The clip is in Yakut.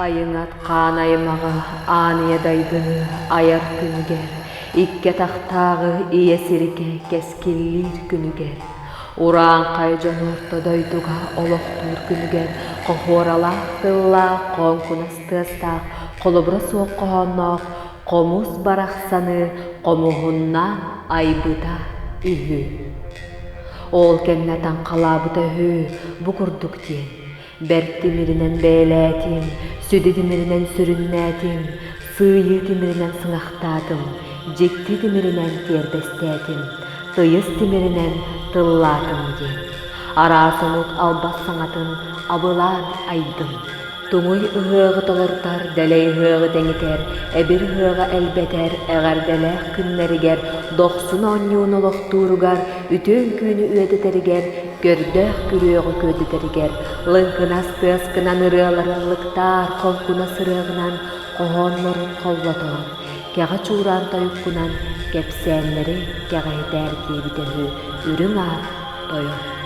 Айыҥат хаан аймаҕа аан ийэ дайдыны айар күнүгэр, икки атахтааҕы ийэ сиргэ кэскиллиир күнүгэр, урааҥхай дьон орто дойдуга олохтуур күнүгэр хохуоралаах тыллаах, хоҥкунас тыастаах, холобура суох хоһоонноох хомус барахсаны хомуһуннаан айбыта үһү. Ол кэннэ таҥхалаабыта үһү бу курдук диэн Бэрт тимиринэн бэйэлээтим, сүдү тимиринэн сүрүннээтим, сыыйыы тимиринэн сыҥахтаатым, дьикти тимиринэн тиэрбэстээтим, тыйыс тимиринэн тыллаатым диэн. Араас омук албас саҥатын абылаан айдым. Туҥуй ыһыаҕы толортор, дэлэй ыһыаҕы тэҥитэр, эбир ыһыаҕа элбэтэр, эҕэрдэлээх күннэригэр дохсун оонньууну олохтууругар, үтүө үҥкүүнү үөдэтэригэр, көрдөөх күрүөҕү күөдүтэригэр, лыҥкынас тыаскынан ырыалары ыллыктаар, холкунас ырыаҕынан хоһооннорун холлотоор, кэҕэ чуураан тойуккунан кэпсээннэри кэҕиһитээр диэбитэ үһү үрүҥ аар тойон.